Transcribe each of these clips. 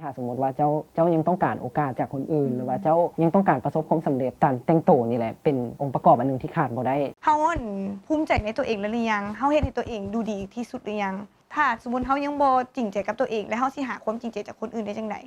ຖ້າສົມມຸດວ່າເຈົ້າ ເຈົ້າຍັງຕ້ອງການໂອກາດຈາກຄົນອື່ນ ຫຼືວ່າເຈົ້າຍັງຕ້ອງການປະສົບຄວາມສຳເລັດ, ການແຕ່ງໂຕນີ້ແຫຼະເປັນອົງປະກອບອັນໜຶ່ງທີ່ຂາດບໍ່ໄດ້. ເຮົາ ອັນ ພູມໃຈໃນຕົວເອງແລ້ວຫຼືຍັງ? ເຮົາເຮັດໃຫ້ຕົວເອງດູດີທີ່ສຸດຫຼືຍັງ? ຖ້າສົມມຸດເຮົາຍັງບໍ່ຈິງໃຈກັບຕົວເອງ ແລ້ວເຮົາຊິຫາຄວາມຈິງໃຈຈາກຄົນອື່ນໄດ້ຈັ່ງໃດ?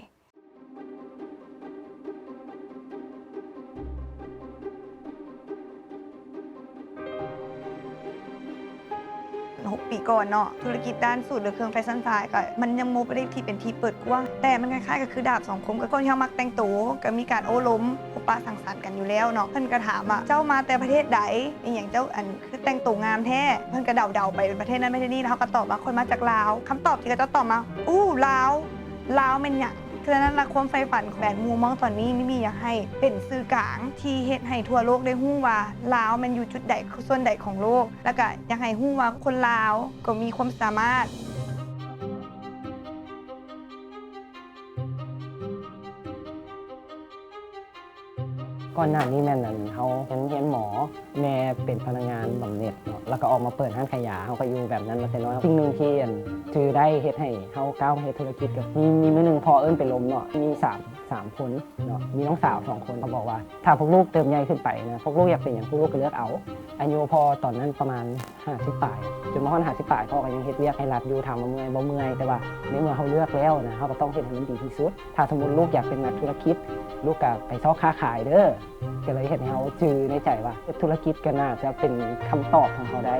ຫົກປີກ່ອນເນາະ ທຸລະກິດດ້ານສູດ ຫຼື ເຄື່ອງແຟຊັນຊາຍ ກໍມັນຍັງບໍ່ໄດ້ທີ່ເປັນທີ່ເປີດກວ້າງ, ແຕ່ມັນຄ້າຍໆ ກໍຄືດາບສອງຄົມ. ກໍຄົນທີ່ເຮົາມັກແຕ່ງໂຕ ກໍມີການໂອ້ລົມ ພົບປະສັງສັນກັນຢູ່ແລ້ວເນາະ. ເພິ່ນກໍຖາມວ່າ ເຈົ້າມາແຕ່ປະເທດໃດ? ອີຫຍັງ ເຈົ້າ ອັນ ຄືແຕ່ງໂຕງາມແທ້? ເພິ່ນກໍເດົາໆ ໄປປະເທດນັ້ນປະເທດນີ້ ແລ້ວເຮົາກໍຕອບວ່າ ຂ້ອຍມາຈາກລາວ. ຄຳຕອບທີ່ເຂົາເຈົ້າຕອບມາ ອູ້ ລາວ? ລາວແມ່ນຫຍັງ? ສະນັ້ນລະ ຄວາມໃຝ່ຝັນຂອງແບຣນມູ່ມອງຕອນນີ້ ມີມີຢາກໃຫ້ເປັນສື່ກາງທີ່ເຮັດໃຫ້ທົ່ວໂລກໄດ້ຮູ້ວ່າ ລາວແມ່ນຢູ່ຈຸດໃດ ສ່ວນໃດຂອງໂລກ, ແລ້ວກະຢາກໃຫ້ຮູ້ວ່າຄົນລາວກໍມີຄວາມສາມາດ. ກ່ອນໜ້ານີ້ແມ່ນ ອັນ ເຮົາຮຽນ ຮຽນໝໍ, ແມ່ເປັນພະນັກງານບຳເໜັດເນາະ, ແລ້ວກໍອອກມາເປີດຮ້ານຂາຍຢາ. ເຮົາກໍຢູ່ແບບນັ້ນມາແຕ່ນ້ອຍ. ສິ່ງໜຶ່ງທີ່ ອັນ ຈື່ໄດ້ເຮັດໃຫ້ເຮົາກ້າວມາເຮັດທຸລະກິດ ກໍມີ ມີມື້ໜຶ່ງພໍ່ເອີ້ນໄປລົມເນາະ, ມີສາມ ສາມຄົນເນາະ, ມີນ້ອງສາວສອງຄົນ. ເຂົາບອກວ່າ ຖ້າພວກລູກເຕີບໃຫຍ່ຂຶ້ນໄປນະ ພວກລູກຢາກເປັນຫຍັງ ພວກລູກກໍເລືອກເອົາ. ອາຍຸພໍ່ຕອນນັ້ນປະມານ ຫ້າສິບປາຍ ຈົນມາຮອດຫ້າສິບປາຍ ພໍ່ກໍຍັງເຮັດວຽກໃຫ້ລັດຢູ່. ຖາມວ່າເມື່ອຍບໍ່? ເມື່ອຍ, ແຕ່ວ່າໃນເມື່ອເຮົາເລືອກແລ້ວນະ ເຮົາກໍຕ້ອງເຮັດໃຫ້ມັນດີທີ່ສຸດ. ຖ້າສົມມຸດລູກຢາກເປັນນັກທຸລະກິດ ລູກກໍໄປຊອກຄ້າຂາຍເດີ້. ກໍເລີຍເຮັດໃຫ້ເຮົາຈື່ໃນໃຈວ່າ ເຮັດທຸລະກິດກໍໜ້າຈະເປັນຄຳຕອບຂອງເຮົາໄດ້.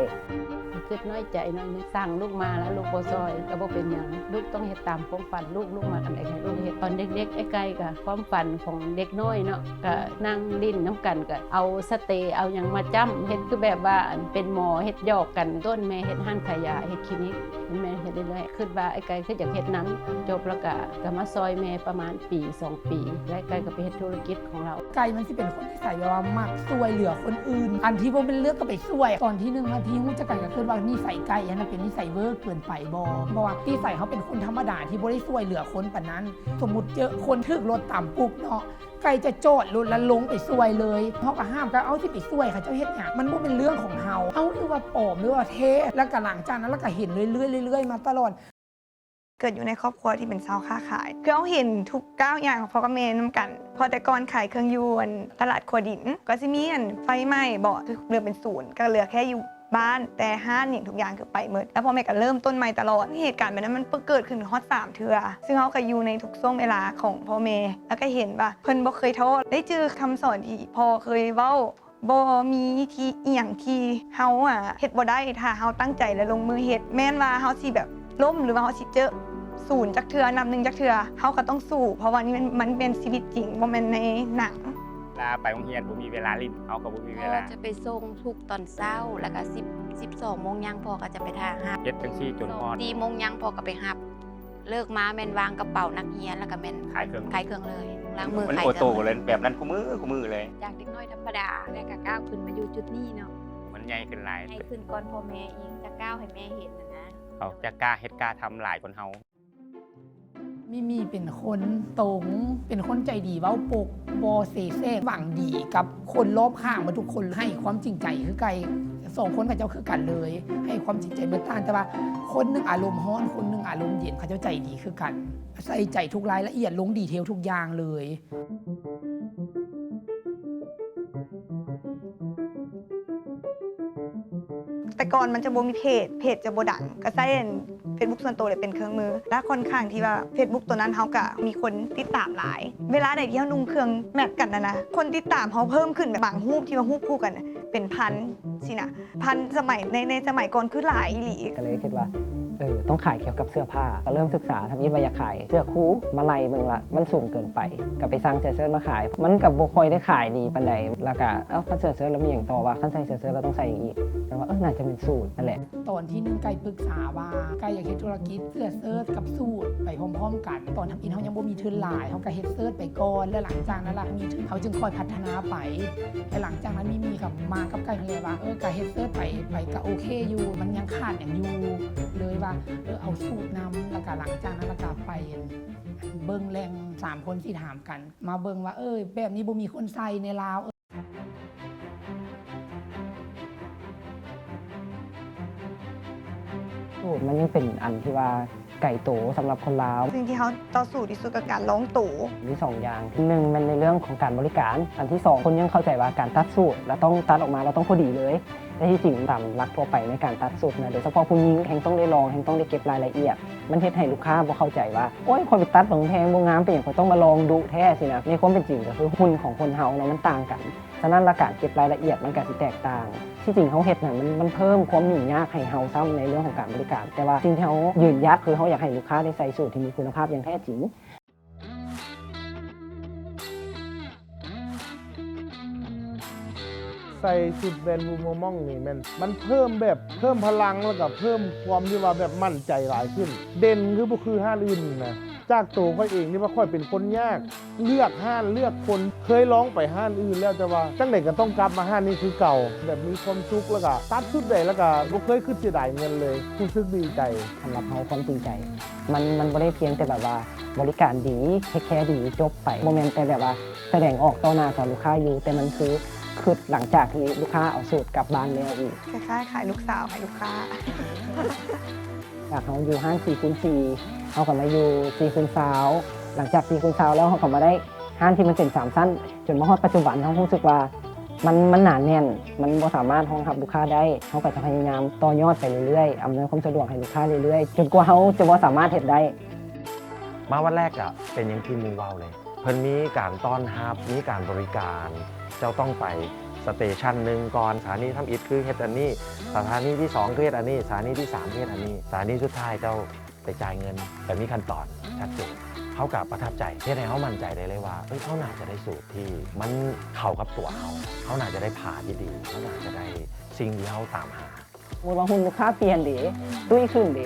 ຄິດນ້ອຍໃຈໜ້ອຍໜຶ່ງ, ສ້າງລູກມາແລ້ວລູກບໍ່ຊ່ອຍກໍບໍ່ເປັນຫຍັງ, ລູກຕ້ອງເຮັດຕາມຄວາມຝັນລູກ, ລູກມັກອັນໃດໃຫ້ລູກເຮັດ. ຕອນເດັກໆ ອ້າຍໄກ່ກໍຄວາມຝັນຂອງເດັກນ້ອຍເນາະ ກະນັ່ງຫຼິ້ນນຳກັນ ກະເອົາສະເຕ ເອົາຫຍັງມາຈ້ຳ ເຮັດຄືແບບວ່າ ອັນ ເປັນໝໍ ເຮັດຢອກກັນ. ຕົ້ນແມ່ເຮັດຮ້ານຂາຍຢາ ເຮັດຄລີນິກ ແມ່ເຮັດເລື້ອຍໆ ຄິດວ່າອ້າຍໄກ່ຄືຢາກເຮັດນຳ. ຈົບແລ້ວກະ ກະມາຊ່ອຍແມ່ປະມານປີສອງປີ ແລ້ວອ້າຍໄກ່ກໍໄປເຮັດທຸລະກິດຂອງລາວ. ໄກ່ມັນຊິເປັນຄົນນິໄສແບບວ່າມັກຊ່ວຍເຫຼືອຄົນອື່ນ, ອັນທີ່ບໍ່ແມ່ນເລື່ອງກໍໄປຊ່ວຍ. ຕອນທີໜຶ່ງທີ່ຮູ້ຈັກກັນກໍຄືວ່ານິໄສໄກ່ຫັ້ນນະ ເປັນນິໄສເວີເກີນໄປບໍ່? ເພາະວ່ານິໄສເຮົາເປັນຄົນທຳມະດາທີ່ບໍ່ໄດ້ຊ່ວຍເຫຼືອຄົນປານນັ້ນ. ສົມມຸດເຈີຄົນຖືກລົດຕຳປຸບເນາະ ໄກ່ຈະຈອດລົດແລ້ວລົງໄປຊ່ວຍເລີຍ. ເຮົາກໍຫ້າມກັນ ເອົ້າ ຊິໄປຊ່ວຍເຂົາເຈົ້າເຮັດຫຍັງ? ມັນບໍ່ແມ່ນເລື່ອງຂອງເຮົາ. ເອົ້າ ຫຼືວ່າປອມ ຫຼືວ່າແທ້? ແລ້ວກໍຫຼັງຈາກນັ້ນລະກໍເຫັນເລື້ອຍໆ ເລື້ອຍໆມາຕະຫຼອດ. ເກີດຢູ່ໃນຄອບຄົວທີ່ເປັນຊາວຄ້າຂາຍ ຄືເຮົາເຫັນທຸກກ້າວຍ່າງຂອງພໍ່ກັບແມ່ນຳກັນ. ເພາະແຕ່ກ່ອນຂາຍເຄື່ອງຢູ່ ອັນ ຕະຫຼາດຂົວດິນ ກໍຊິມີ ອັນ ໄຟໄໝ້ບໍ ຄືເຫຼືອເປັນສູນ ກໍເຫຼືອແຄ່ຢູ່ ບ້ານ, ແຕ່ຮ້ານຫຍັງທຸກຢ່າງຄືໄປໝົດ ແລ້ວພໍ່ແມ່ກໍເລີ່ມຕົ້ນໃໝ່ຕະຫຼອດ. ເຫດການແບບນັ້ນມັນເກີດຂຶ້ນຮອດສາມເທື່ອ ຊຶ່ງເຮົາກໍຢູ່ໃນທຸກຊ່ວງເວລາຂອງພໍ່ແມ່ ແລ້ວກໍເຫັນວ່າເພິ່ນບໍ່ເຄີຍທໍ້ ໄດ້ຈື່ຄຳສອນທີ່ພໍ່ເຄີຍເວົ້າ. ບໍ່ມີທີ່ ອີ່ຫຍັງທີ່ເຮົາ ອາ ເຮັດບໍ່ໄດ້ ຖ້າເຮົາຕັ້ງໃຈ ແລະ ລົງມືເຮັດ. ແມ່ນວ່າເຮົາຊິແບບລົ້ມ ຫຼືວ່າເຮົາຊິເຈີສູນຈັກເທື່ອ ນັບໜຶ່ງຈັກເທື່ອ ເຮົາກໍຕ້ອງສູ້ ເພາະວ່ານີ້ມັນ ມັນແມ່ນຊີວິດຈິງ ບໍ່ແມ່ນໃນໜັງ. ລາໄປໂຮງຮຽນ ບໍ່ມີເວລາຫຼິ້ນ ເຮົາກໍບໍ່ມີເວລາ. ພໍ່ຈະໄປສົ່ງທຸກຕອນເຊົ້າ ແລ້ວກໍສິບ ສິບສອງໂມງຍ່າງ ພໍ່ກໍຈະໄປຖ້າຮັບ. ເຮັດຈັ່ງຊີ້ຈົນຮອດ ສີ່ໂມງຍ່າງ ພໍ່ກໍໄປຮັບ. ເລີກມາແມ່ນວາງກະເປົານັກຮຽນ ແລ້ວກໍແມ່ນຂາຍເຄື່ອງ ຂາຍເຄື່ອງເລີຍ ລ້າງມື. ມັນ ຂາຍເຄື່ອງ ໂອໂຕເລີຍ ແບບນັ້ນຄູ່ມື້ ຄູ່ມື້ເລີຍ. ຈາກເດັກນ້ອຍທຳມະດາ ແລ້ວກໍກ້າວຂຶ້ນມາຢູ່ຈຸດນີ້ເນາະ. ມັນໃຫຍ່ຂຶ້ນຫຼາຍ ໃຫຍ່ຂຶ້ນກ່ອນພໍ່ແມ່ອີກ ຈະກ້າວໃຫ້ແມ່ເຫັນຫັ້ນນະ. ເຂົາຈະກ້າເຮັດກ້າທຳຫຼາຍກວ່າເຮົາ. ມີມີເປັນຄົນຕົງ ເປັນຄົນໃຈດີເວົ້າປົກ ບໍ່ເສແສ ຫວັງດີກັບຄົນລອບຂ້າງໝົດທຸກຄົນ ໃຫ້ຄວາມຈິງໃຈຄືໄກ່. ສອງຄົນເຂົາເຈົ້າຄືກັນເລີຍ ໃຫ້ຄວາມຈິງໃຈໝົດຕ່າງ ແຕ່ວ່າຄົນໜຶ່ງອາລົມຮ້ອນ ຄົນໜຶ່ງອາລົມເຢັນ ເຂົາເຈົ້າໃຈດີຄືກັນ ໃສ່ໃຈທຸກລາຍລະອຽດ ລົງດີເທວທຸກຢ່າງເລີຍ. ແຕ່ກ່ອນມັນຈະບໍ່ມີເພຈ ເພຈຈະບໍ່ດັງ ກໍໃຊ້ອັນ ເຟສບຸກສ່ວນໂຕເລີຍເປັນເຄື່ອງມື ແລະ ຂ້ອນຂ້າງທີ່ວ່າເຟສບຸກໂຕນັ້ນເຮົາກະມີຄົນຕິດຕາມຫຼາຍ. ເວລາໃດທີ່ເຮົານຸ່ງເຄື່ອງແມັດກັນຫັ້ນນະ ຄົນຕິດຕາມເຮົາເພີ່ມຂຶ້ນ ແບບບາງຮູບທີ່ວ່າຮູບຄູ່ກັນເປັນພັນຊີ້ນະ ພັນສະໄໝ ໃນ ໃນສະໄໝກ່ອນຄືຫຼາຍອີ່ຫຼີ. ກໍເລີຍຄິດວ່າ ເອີ ຕ້ອງຂາຍກ່ຽວກັບເສື້ອຜ້າ ກໍເລີ່ມສຶກສາທຳອິດວ່າຢາກຂາຍເສື້ອຄູ່ ມາໄລ່ເບິ່ງລະ ມັນສູງເກີນໄປ ກໍໄປສັ່ງເສື້ອເຊີດມາຂາຍ ມັນກໍບໍ່ຄ່ອຍໄດ້ຂາຍດີປານໃດ ແລ້ວກໍ ເອົ້າ ຄັນເສື້ອເຊີດແລ້ວມີຫຍັງຕໍ່ວະ? ຄັນໃສ່ເສື້ອເຊີດແລ້ວຕ້ອງໃສ່ຫຍັງອີກ? ກໍວ່າ ເອີ ໜ້າຈະແມ່ນສູດນັ້ນແຫຼະ. ຕອນທີໜຶ່ງໄກ່ປຶກສາວ່າ ໄກ່ຢາກເຮັດທຸລະກິດເສື້ອເຊີດກັບສູດໄປພ້ອມໆກັນ. ຕອນທຳອິດເຮົາຍັງບໍ່ມີທຶນຫຼາຍ ເຮົາກໍເຮັດເຊີດໄປກ່ອນ ແລ້ວຫຼັງຈາກນັ້ນລະມີທຶນ ເຮົາຈຶ່ງຄ່ອຍພັດທະນາໄປ. ແລ້ວຫຼັງຈາກນັ້ນມີມີກໍມາກັບໄກ່ຫັ້ນແຫຼະວ່າ ເອີ ກໍເຮັດເຊີດໄປ ໄປກໍໂອເຄຢູ່ ມັນຍັງຂາດຫຍັງຢູ່ ເລີຍວ່າ ເອີ ເອົາສູດນຳ ແລ້ວກໍຫຼັງຈາກນັ້ນລະກໍໄປເບິ່ງແຫຼ່ງ ສາມຄົນສີ່ຖາມກັນ ມາເບິ່ງວ່າ ເອີ ແບບນີ້ບໍ່ມີຄົນໃສ່ໃນລາວ. ໂອ້ ມັນຍັງເປັນອັນທີ່ວ່າ ໄກໂຕສຳລັບຄົນລາວ. ສິ່ງທີ່ເຮົາຕໍ່ສູ້ທີ່ສຸດກໍການລອງໂຕ. ມີສອງຢ່າງ, ໜຶ່ງແມ່ນໃນເລື່ອງຂອງການບໍລິການ, ອັນທີສອງ ຄົນຍັງເຂົ້າໃຈວ່າການຕັດສູດລະຕ້ອງຕັດອອກມາລະຕ້ອງພໍດີເລີຍ. ແຕ່ທີ່ຈິງຕາມຫຼັກທົ່ວໄປໃນການຕັດສູດນະ, ໂດຍສະເພາະຜູ້ຍິງແຮ່ງຕ້ອງໄດ້ລອງ, ແຮ່ງຕ້ອງໄດ້ເກັບລາຍລະອຽດ. ມັນເຮັດໃຫ້ລູກຄ້າບໍ່ເຂົ້າໃຈວ່າ ໂອ້ຍ ຂ້ອຍໄປຕັດເບິ່ງແພງບໍ່ງາມ ເປັນຫຍັງຂ້ອຍຕ້ອງມາລອງດຸແທ້ຊີ້ນະ. ໃນຄວາມເປັນຈິງກໍຄືຫຸ່ນຂອງຄົນເຮົາເນາະ ມັນຕ່າງກັນ. ສະນັ້ນລະການເກັບລາຍລະອຽດມັນກະຊິແຕກຕ່າງ. ທີ່ຈິງເຮົາເຮັດນະ ມັນ ມັນເພີ່ມຄວາມຫຍຸ້ງຍາກໃຫ້ເຮົາຊ້ຳໃນເລື່ອງຂອງການບໍລິການ, ແຕ່ວ່າສິ່ງທີ່ເຮົາຢືນຢັດຄືເຮົາຢາກໃຫ້ລູກຄ້າໄດ້ໃສ່ສູດທີ່ມີຄຸນນະພາບຢ່າງແທ້ຈິງ. ໃສ່ຊຸດແວນວູມໍ່ມອງນີ້ແມ່ນ ມັນເພີ່ມແບບ ເພີ່ມພະລັງ ແລ້ວກະເພີ່ມຄວາມທີ່ວ່າແບບໝັ້ນໃຈຫຼາຍຂຶ້ນ. ເດັ່ນຄືບໍ່ຄືຮ້ານອື່ນນະ. ຈາກໂຕຂ້ອຍເອງທີ່ວ່າຂ້ອຍເປັນຄົນຍາກ ເລືອກຮ້ານເລືອກຄົນ ເຄີຍລອງໄປຮ້ານອື່ນແລ້ວ ແຕ່ວ່າຈັ່ງໃດກໍຕ້ອງກັບມາຮ້ານນີ້ຄືເກົ່າ ແບບມີຄວາມສຸກ ແລ້ວກະຕັດຊຸດໃດ ແລ້ວກະບໍ່ເຄີຍຄິດເສຍດາຍເງິນເລີຍ ຮູ້ສຶກດີໃຈ. ສຳລັບເຮົາຄວາມຈິງໃຈ ມັນ ມັນບໍ່ໄດ້ພຽງແຕ່ແບບວ່າບໍລິການດີ ເທກແຄດີຈົບໄປ ບໍ່ແມ່ນແຕ່ແບບວ່າສະແດງອອກຕໍ່ໜ້າຕໍ່ລູກຄ້າຢູ່ ແຕ່ມັນຄືຄິດຫຼັງຈາກທີ່ລູກຄ້າເອົາສູດກັບບ້ານແລ້ວອີກ. ຄ້າຍໆຂາຍລູກສາວໃຫ້ລູກຄ້າ. ຈາກເຮົາຢູ່ຮ້ານສີ່ຄູນສີ່ ເຮົາກໍມາຢູ່ສີ່ຄູນຊາວ ຫຼັງຈາກສີ່ຄູນຊາວແລ້ວ ເຮົາກໍມາໄດ້ຮ້ານທີ່ມັນເປັນສາມຊັ້ນ ຈົນມາຮອດປັດຈຸບັນ ເຮົາຮູ້ສຶກວ່າມັນ ມັນໜາແໜ້ນ ມັນບໍ່ສາມາດຮອງຮັບລູກຄ້າໄດ້ ເຮົາກໍຈະພະຍາຍາມຕໍ່ຍອດໄປເລື້ອຍໆ ອຳນວຍຄວາມສະດວກໃຫ້ລູກຄ້າເລື້ອຍໆ ຈົນກວ່າເຮົາຈະບໍ່ສາມາດເຮັດໄດ້. ມາວັນແລກກະເປັນຢ່າງທີ່ໝູ່ເວົ້າເລີຍ ເພິ່ນມີການຕ້ອນຮັບ ມີການບໍລິການ. ເຈົ້າຕ້ອງໄປສະເຕຊັນໜຶ່ງກ່ອນ ສະຖານີທຳອິດຄືເຮັດອັນນີ້ ສະຖານີທີສອງຄືເຮັດອັນນີ້ ສະຖານີທີສາມຄືເຮັດອັນນີ້ ສະຖານີສຸດທ້າຍເຈົ້າໄປຈ່າຍເງິນ ແບບມີຂັ້ນຕອນຊັດເຈນ. ເຮົາກະປະທັບໃຈ ເຮັດໃຫ້ເຮົາໝັ້ນໃຈໄດ້ເລີຍວ່າ ເອີ ເຮົາໜ້າຈະໄດ້ສູດທີ່ມັນເຂົ້າກັບຕົວເຮົາ ເຮົາໜ້າຈະໄດ້ຜ້າທີ່ດີ ເຮົາໜ້າຈະໄດ້ສິ່ງທີ່ເຮົາຕາມຫາ. ສົມມຸດວ່າຫຸ່ນລູກຄ້າປ່ຽນເດ ຕຸ້ຍຂຶ້ນເດ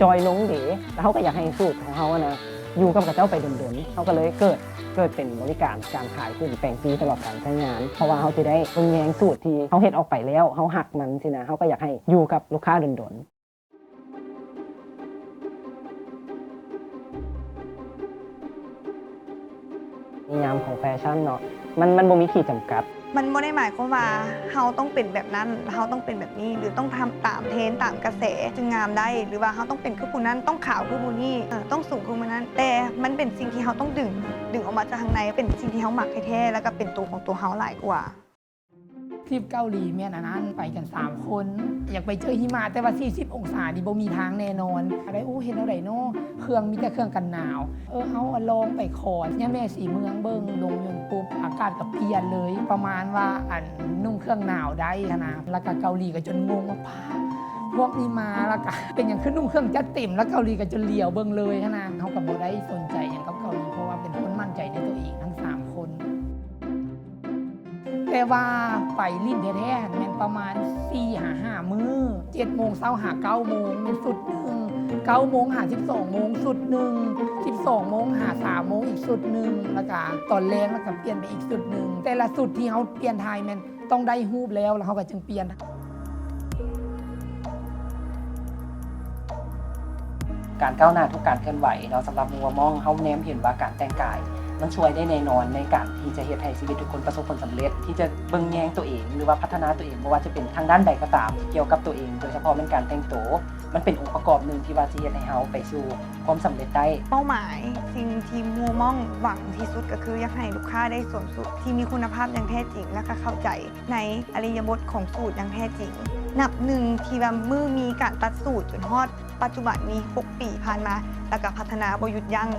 ຈ່ອຍລົງເດ ແລ້ວເຮົາກໍຢາກໃຫ້ສູດຂອງເຮົາຫັ້ນນະ ຢູ່ກັບເຂົາເຈົ້າໄປດົນໆ ເຮົາກໍເລີຍເກີດ ເກີດເປັນບໍລິການການຂາຍຂຶ້ນ ແປງຟຣີຕະຫຼອດການໃຊ້ງານ ເພາະວ່າເຮົາຊິໄດ້ເບິ່ງແຍງສູດທີ່ເຮົາເຮັດອອກໄປແລ້ວ ເຮົາຮັກມັນຊີ້ນະ ເຮົາກໍຢາກໃຫ້ຢູ່ກັບລູກຄ້າດົນໆ. ນິຍາມຂອງແຟຊັ່ນເນາະ ມັນ ມັນບໍ່ມີຂີດຈຳກັດ. ມັນບໍ່ໄດ້ໝາຍຄວາມວ່າ ເຮົາຕ້ອງເປັນແບບນັ້ນ ເຮົາຕ້ອງເປັນແບບນີ້ ຫຼືຕ້ອງທຳຕາມເທຣນຕາມກະແສຈຶ່ງງາມໄດ້ ຫຼືວ່າເຮົາຕ້ອງເປັນຄືຜູ້ນັ້ນ ຕ້ອງຂາວຄືຜູ້ນີ້ ຕ້ອງສູງຄືຜູ້ນັ້ນ ແຕ່ມັນເປັນສິ່ງທີ່ເຮົາຕ້ອງດຶງ ດຶງອອກມາຈາກທາງໃນ ເປັນສິ່ງທີ່ເຮົາມັກແທ້ໆ ແລ້ວກໍເປັນໂຕຂອງໂຕເຮົາຫຼາຍກວ່າ. ທຣິບເກົາຫຼີແມ່ນອັນນັ້ນ ໄປກັນສາມຄົນ ຢາກໄປເຈີຫິມະ ແຕ່ວ່າສີ່ສິບອົງສານີ້ບໍ່ມີທາງແນ່ນອນ ໄດ້ ໂອ້ ເຮັດແນວໃດນໍ ເຄື່ອງມີແຕ່ເຄື່ອງກັນໜາວ ເອີ ເຮົາລອງໄປຂໍຍາແມ່ສີເມືອງເບິ່ງ ລົງຍົນປຸບ ອາກາດກໍປ່ຽນເລີຍ ປະມານວ່າ ອັນ ນຸ່ງເຄື່ອງໜາວໄດ້ຫັ້ນນະ ແລ້ວກໍເກົາຫຼີກໍຈົນງົງວ່າ ປ້າ ພວກນີ້ມາ ແລ້ວກໍເປັນຫຍັງຄືນຸ່ງເຄື່ອງຈັດເຕັມ ແລ້ວເກົາຫຼີກໍຈົນຫຼຽວເບິ່ງເລີຍຫັ້ນນະ ເຮົາກໍບໍ່ໄດ້ສົນໃຈຫຍັງກັບເກົາຫຼີ ເພາະວ່າເປັນຄົນໝັ້ນໃຈໃນຕົວເອງທັງສາມຄົນ. ແຕ່ວ່າໄປຫຼິ້ນແທ້ໆຫັ້ນແມ່ນປະມານສີ່ຫາຫ້າມື້ ເຈັດໂມງເຊົ້າຫາເກົ້າໂມງແມ່ນຊຸດໜຶ່ງ ເກົ້າໂມງຫາສິບສອງໂມງຊຸດໜຶ່ງ ສິບສອງໂມງຫາສາມໂມງອີກຊຸດໜຶ່ງ ແລ້ວກະຕອນແລງແລ້ວກະປ່ຽນໄປອີກຊຸດໜຶ່ງ ແຕ່ລະຊຸດທີ່ເຮົາປ່ຽນຖ່າຍແມ່ນຕ້ອງໄດ້ຮູບແລ້ວ ແລ້ວເຮົາກະຈຶ່ງປ່ຽນ. ການກ້າວໜ້າທຸກການເຄື່ອນໄຫວເນາະ ສຳລັບໝູ່ວ່າມອງ ເຮົາແນມເຫັນວ່າການແຕ່ງກາຍ ມັນຊ່ວຍໄດ້ແນ່ນອນໃນການທີ່ຈະເຮັດໃຫ້ຊີວິດທຸກຄົນປະສົບຜົນສຳເລັດ ທີ່ຈະເບິ່ງແຍງຕົວເອງ ຫຼືວ່າພັດທະນາຕົວເອງ ບໍ່ວ່າຈະເປັນທາງດ້ານໃດກໍຕາມທີ່ກ່ຽວກັບຕົວເອງ ໂດຍສະເພາະແມ່ນການແຕ່ງໂຕ ມັນເປັນອົງປະກອບໜຶ່ງທີ່ວ່າຊິເຮັດໃຫ້ເຮົາໄປສູ່ຄວາມສຳເລັດໄດ້. ເປົ້າໝາຍ ສິ່ງທີ່ໝູ່ມອງຫວັງທີ່ສຸດກໍຄືຢາກໃຫ້ລູກຄ້າໄດ້ສວມຊຸດທີ່ມີຄຸນນະພາບຢ່າງແທ້ຈິງ ແລະກໍເຂົ້າໃຈ ໃນອະລິຍະບົດຂອງສູດຢ່າງແທ້ຈິງ. ນັບໜຶ່ງທີ່ວ່າມື້ມີການຕັດສູດຈົນຮອດປັດຈຸບັນນີ້ຫົກປີຜ່ານມາ ແລ້ວກໍພັດທະນາບໍ່ຢຸດຢັ້ງ